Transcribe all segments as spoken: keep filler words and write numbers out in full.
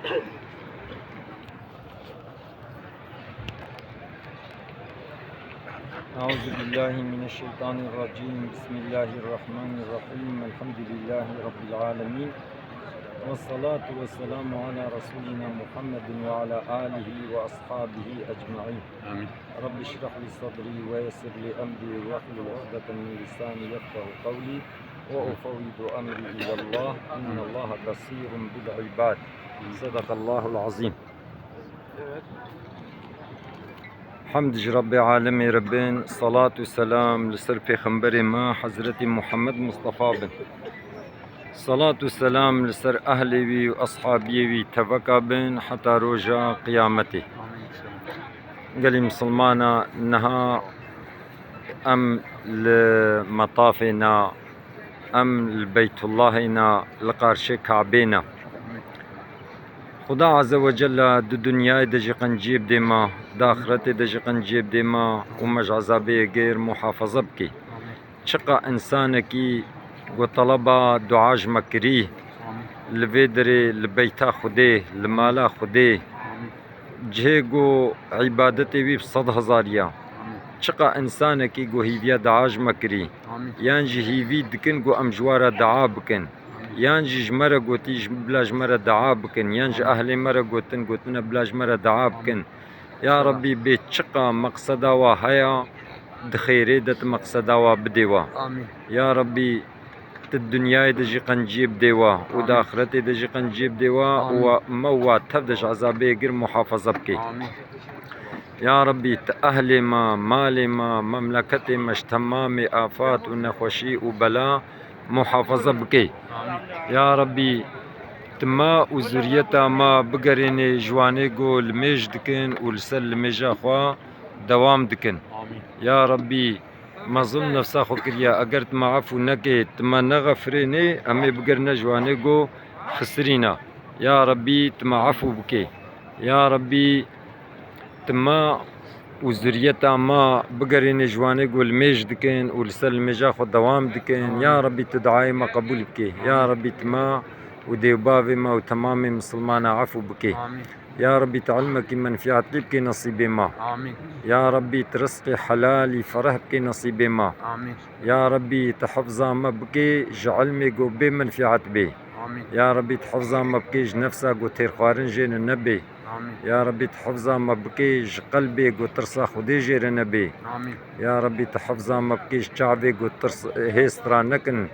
أعوذ بالله من الشيطان الرجيم. بسم الله الرحمن الرحيم. الحمد لله رب العالمين. والصلاة والسلام على رسولنا محمد وعلى آله وأصحابه أجمعين. آمين. رب اشرح لي صدري ويسر لي أمري واحلل عقدة من لساني يفقهوا قولي وأفوض أمري إلى الله إن الله بصير بالعباد. صدق الله العظيم. Hemd ji Rebbê alemê Rebbin, salat û selam li ser pêxemberê me Hezretî Muhammed Mustafa bin. Salat û selam li ser ehlê wî û eshabiyê wî teveka bin heta roja qiyametê. Gelî misilmana, niha em li metafê ne, em li Beytullahê ne, li qarşê Kabê ne. Xuda Azze ve Celle di dinyayê de jî qenciyê bidê me, di axiretê de jî qenciyê bidê me û me ji ezabê yê gêr muhafaza bikê. Çiqa însanekî ku teleba dua ji me kirî, li vê derê, li beyta Xwedê, li mala Xwedê, cihê ku îbadetê wî bi sed hezar ya. Çiqa însanekî ku hîviya dua ji me kirî, yan jî hîvî dikin ku em ji wa re dua bikin, yan jî ji me re gotî ji, bila ji me re dua bikin, yan ji ehlê me re gotin, gotine bila ji me re dua bikin. Ya Rebbî, bê çiqa meqseda wa heye, di xêrê de tu meqseda wa bidê wa. Amîn. Ya Rebbî, tu di dinyayê de jî qenciyê bidê wa û di axiretê de jî qenciyê bidê wa û wa, me û wa tev de ji ezabê gir muhafaza bikê. Amîn. Ya Rebbî, tu ehlê me, malê me, memleketê me ji temamê afat û nexweşî û bela muhafaza bikê. Amîn. Ya Rebbî, tu me û zuriyeta me bigerênê ji wanê ku limêj dikin û li ser limêja xwe dewam dikin. Amîn. Ya Rebbî, me zulm nefsa xwe kiriye, eger tu me efû nekê, tu me nexefirênê, em ê bigerine ji wanê ku xisirîne. Ya Rebbî, tu me efû bikê. Ya Rebbî, tu me û zuriyeta me bigerînê ji wanê ku limêj dikin û li ser limêja xwe dewam dikin. Ya Rebbî, tu duayê me qebûl bikê. Ya Rebbî, tu me û dê û bavê me û temamê misilmana efû bikê. Amîn. Ya Rebbî, tu ilmekî menfiatlî bikê nesîbê me. Amîn. Ya Rebbî, tu rizqê helalî fereh bikê nesîbê me. Amîn. Ya Rebbî, tu hifza me bikê ji ilmê ku bê menfiat bê. Amîn. Ya Rebbî, tu hifza me bikê ji nefsa ku têrxwarin jê re nebê. Amîn. Ya Rebbî, tu hifza me bikê ji qelbê ku tirsa Xwedê jê re nebê. Amîn. Ya Rebbî, tu hifza me bikê ji çavê ku tirs, hêst ra nekin.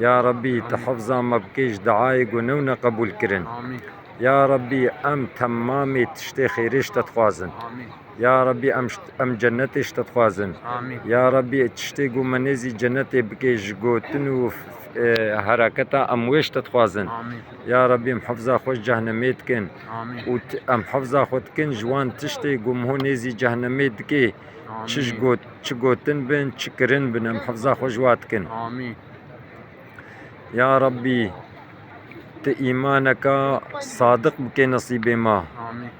Ya Rebbî, tu hifza me bikê ji duayê ku newne qebûl kirin. Amîn. Ya Rebbî, em temamê tiştê xêrê ji te dixwazin. Amîn. Ya Rebbî, em, em cennetê ji te dixwazin. Amîn. Ya Rebbî, tiştê ku me nêzî cennetê bikê ji gotin û, e, hereketa em wê ji te dixwazin. Amîn. Ya Rebbî, em hifza xwe ji cehnemê dikin. Amîn. Û t-, em hifza xwe dikin ji wan tiştê ku em ho nêzî cehnemê dikê. Çi ji got-, çi gotin bin, çi kirin bin, em hifza xwe ji wa dikin. Amîn. Ya Rebbî, tu îmaneka sadiq bikê nesîbê me. Amîn.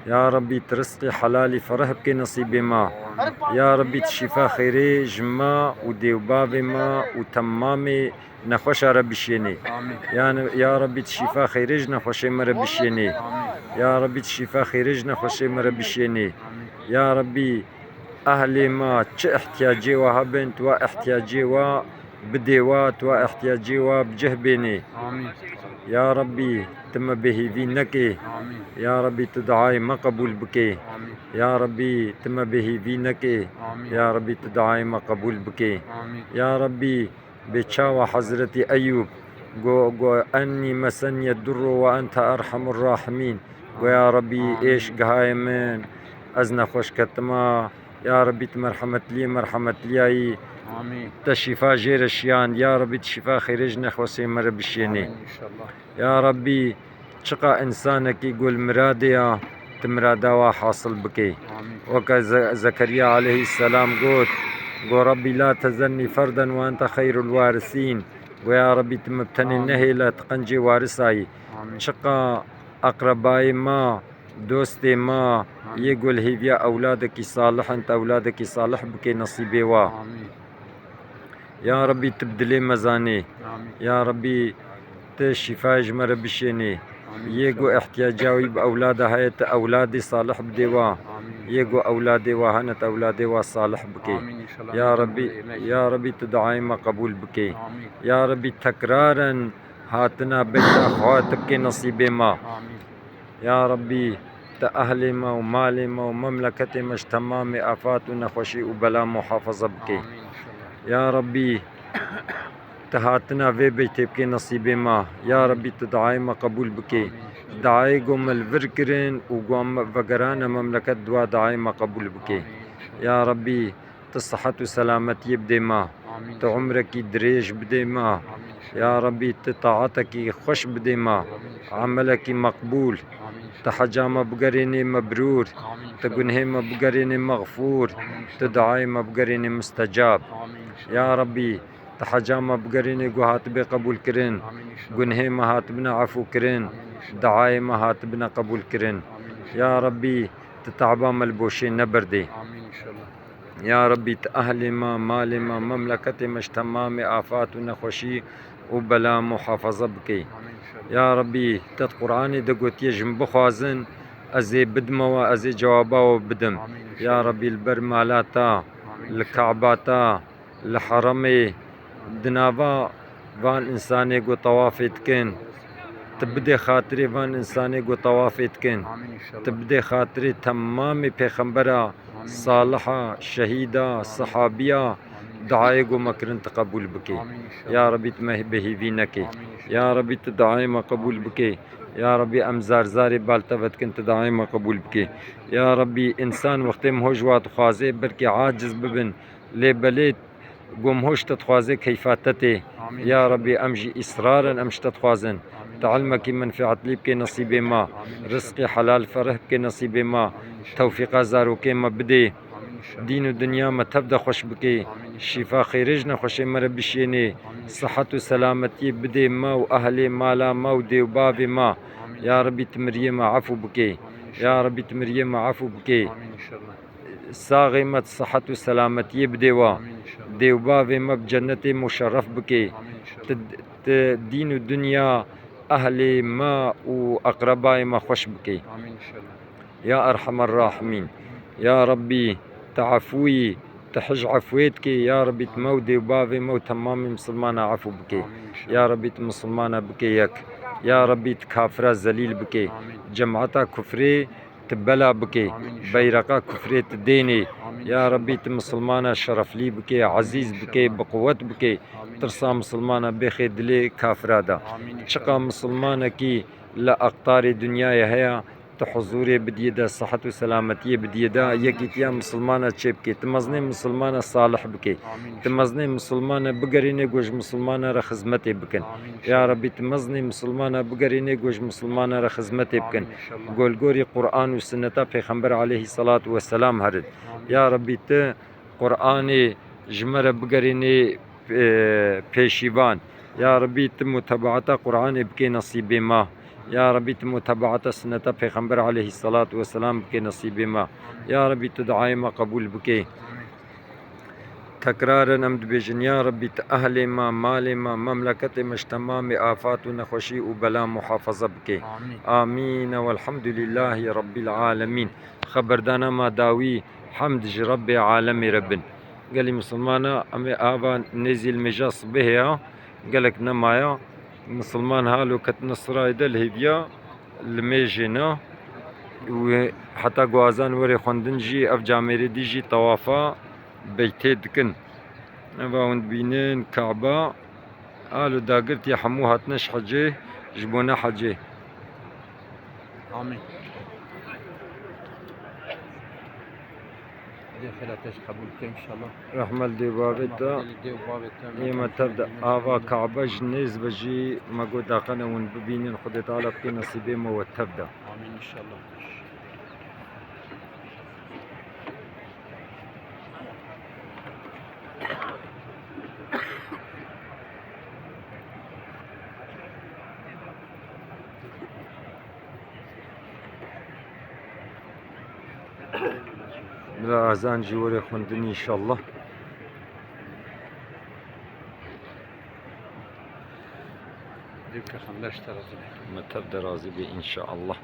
Ya Rebbî, tu rizqê helalî fereh bikê nesîbê me. Amîn. Ya Rebbî, tu şîfa xêrê ji me û dê û bavê me û temamê nexweşa re bişênê. Amîn. Ya, ya Rebbî, tu şîfa xêrê ji nexweşê me re bişênê. Amîn. Ya Rebbî, tu şîfa xêrê ji nexweşê me re bişênê. Amîn. Ya Rebbî, ehlê me çi ihtiyacê we hebin, tu wa ihtiyacê we bidê we, tu wa ihtiyacê we bi cih bênê. Amîn. Ya Rebbî, tu me bêhîvî nekê. Amîn. Ya Rebbî, tu duayê me qebûl bikê. Amîn. Ya Rebbî, tu me bêhîvî nekê. Amîn. Ya Rebbî, tu duayê me qebûl bikê. Amîn. Ya Rebbî, bê çawa Hezretî Eyûb go, go, "Ennî meseniye durru ve ente erhamur rahimîn." Go, "Ya Rebbî, êş gihaye min, ez nexweş ketime." Ya Rebbî, tu merhemetliyê merhemetliyayî. Amîn. Te şîfa jê re şiyand. Ya Rebbî, tu şîfa xêrê ji nexwesê me re bişênê. Amîn, înşallah. Ya Rebbî, çiqa însanekî gul miradê ya, tu mirada wa hasil bikê. Amîn. Weke Ze-, Zekeriya aleyhisselam got, go, "Rebbî la tezennî ferden ve ente xeyrul warisîn." Go, "Ya Rebbî, tu me bi tenê nehêle, tu qencê warisayî." Amîn. Çiqa eqrebayê me, dostê me, yê gul hêviya ewladekî salih in, tu ewladekî salih bikê nesîbê wa. Amîn. Ya Rebbî, tu bi dilê me zanî. Amîn. Ya Rebbî, tu şîfayê ji me re bişênî. Amîn. Yê ku îhtiyaca wî bi ewlada heye, tu ewladê salih bidê wa. Amîn. Yê ku ewladê wa hene, tu ewladê wa salih bikê. Amîn inşallah. Ya Rebî, ya Rebî, tu duayê me qebûl bikê. Amîn. Ya Rebî, tekraren hatina beyta xwe tu bikê nesîbê me. Amîn. Ya Rebî, tu ehlê me û malê me û memleketê me ji temamê afat û nexweşî û bela muhafaza bikê. Amîn inşallah. Ya Rebî, tu hatina vê beytê bikê nesîbê me. Ya Rebî, tu duayê me qebûl bikê. Amîn inşallah. Duayê ku me li vir kirin û ku em vegerane memleket, dua duayê me qebûl bikê. Amîn inşallah. Ya Rebî, tu sihet û selametiyê bidê me. Amîn. Tu umrekî dirêj bidê me. Amîn. Ya Rebî, tu taatekî xweş bidê me. Amîn. Emelekî meqbûl. Amîn. Tu heca me bigerênê mebrûr. Amîn. Tu gunhê me bigerênê mexfûr. Amîn. Tu duayê me bigerênê mustecab. Amîn. Ya Rebî, tu heca me bigerênê ku hatibê qebûlkirin. Amîn. Gunhê me hatibine efûkirin. Amîn. Duayê me hatibine qebûlkirin. Amîn. Ya Rebî, tu te'ba me li boşê neberdê. Amîn inşallah. Ya Rebî, tu ehlê me, malê me, memleketê me ji temamê afat û nexweşî û bela muhafaza bikey. Amîn inşallah. Ya Rebî, te di Qur'anê de gotiye, ji min bixwazin, ez ê bidime we, ez ê cewaba we bidim. Amîn inşallah. Ya Rebî, li ber mala te, amîn, li Ka'ba te, li heremê, di nava van însanê ku tewafê dikin, tu bidê xatirê van însanê ku tewafê dikin. Amîn inşallah. Tu bidê xatirê temamê pêxembera, amîn, saliha, şehîda, amîn, sehabiya, amîn, duayê ku me kirin tu qebûl bikê. Amîn inşallah. Ya Rebî, tu me bi hêvî nekê. Amîn inşallah. Ya Rebî, tu duayê me qebûl bikê. Ya Rebî, em zar zarê bal te ve dikin, tu duayê me qebûl bikê. Ya Rebî, însan wextê min hoj wa dixwaze, belkî aciz bibin, lê belê Gom hoş te dixwaze keyfa te tê. Amîn. Ya Rebî, em jî îsrar in, em ji te dixwazin. Amîn. Tu ilmekî menfeatlî bikê nesîbê me. Amîn. Rizqê helal fereh bikê nesîbê me. Amîn. Tewfîqa zarokê me bidê. Amîn. Dîn û dinya me tev de xweş bikê. Amîn. Şîfa xêrê ji nexweşê me re bişênê. Amîn. Sihet û selametiyê bidê me û ehlê mala me û dê û bavê me. Amîn. Ya Rebî, tu miriyê me efû bikê. Amîn. Ya Rebî, tu miriyê me efû bikê. Amîn inşallah. Saxê me di sihet û selametiyê bidê we. Amîn inşallah. Dê û bavê me bi cennetê muşerref bikê. Amîn inşallah. Ti, ti dîn û dinya ehlê me û eqrebayê me xweş bikê. Amîn inşallah. Ya Erhemer Rahimîn. Ya Rebbî, ti efû yî, ti hij efûyê dikê. Ya Rebbî, ti me û dê û bavê me û temamê misilmana efû bikê. Amîn inşallah. Ya Rebbî, ti misilmana bikê yek. Ya Rebbî, ti kafira zelîl bikê. Amîn. Cemata kufrê ti bela bikê, amîn inşallah. Beyreqa kufrê ti dênê. Amîn inşallah. Ya Rebbî, ti misilmana şereflî bikê, ezîz bikê, amîn inşallah. Bi quwet bikê. Amîn inşallah. Tirsa misilmana bêxê dilê kafira de. Amîn inşallah. Çiqa misilmanekî li aqtarê dinyayê heye, ti huzûrê bidiyê de, sihet û selametiyê bidiyê de, amîn inşallah. Yekîtiya misilmana çêbikê. Ti mezinê misilmana salih bikê. Amîn inşallah. Ti mezinê misilmana bigerînê ku ji misilmana re xizmetê bikin. Amîn inşallah. Ya Rebbî, ti mezinê misilmana bigerînê ku ji misilmana re xizmetê bikin. Amîn inşallah. Golgorî Qur'an û sinneta Pêxember aleyhî selatu weselam herin. Amîn. Ya Rebbî, ti Qur'anê ji me re bigerînê, e, pêşîvan. Ya Rebbî, ti mutebaeta Qur'anê bikê nesîbê me. Ya Rebbî, ti mutebaeta sinneta Pêxember aleyhî selatu weselam bikê nesîbê me. Ya Rebbî, tu duayê me qebûl bikê. Tekraren em dibêjin, ya Rebbî, tu ehlê me, malê me, memleketê me ji temamê afat û nexweşî û bela muhafaza bikê. Amîn. Amîn. Welhamdulîllahî Rebbîl alemîn. Xeberdana me dawî, hemd ji Rebbê alemê re bin. Gelî misilmana, em ê ava nêzî li mêja sibehê ya, gelek nemaya. Misilman halo ketine sirayê de li hêviya li mêjê ne. Û heta ku azan were xwendin jî ev camêrê dî jî tewafa beytê dikin. Eva hûn dibînin Ka'ba, alo dagirtiye hemû hatine ji hecê, ji bo ne hecê. Amîn. Dê xêra te jî qebûl bike inşallah. Rehmet dê û bavê te. Rehmet dê û bavê te. Ê me tev de ava Ka'be ji nêz ve jî me got daqene hûn bibînin, Xwedê Teala bike nesîbê me we tev de. Amîn inşallah. Bila azan jî were xwendin înşallah. Dê Pêxember ji te razî be. Me tev de razî be înşeallah.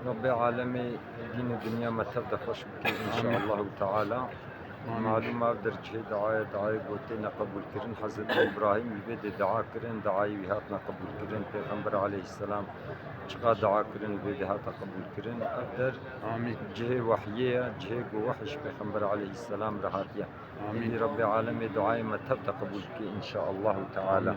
Rabbê alemê dîn û dinya me tev de xweş bike înşeallahu teala. Malûm ev der cihê duaya, duayê gotinê qebûl kirin. Hezretî Îbrahîm li vê dê dua kirin, duayê wî hatine qebûl kirin. Pêxember aleyhisselam çiqa dua kirin, li vê dê hate qebûl kirin. Ev der cihê wehyê ye, cihê ku wehy ji Pêxember aleyhisselam re hatiye. Êdî Rabbê alemê duayê me tev de qebûl bike înşeallahu teala.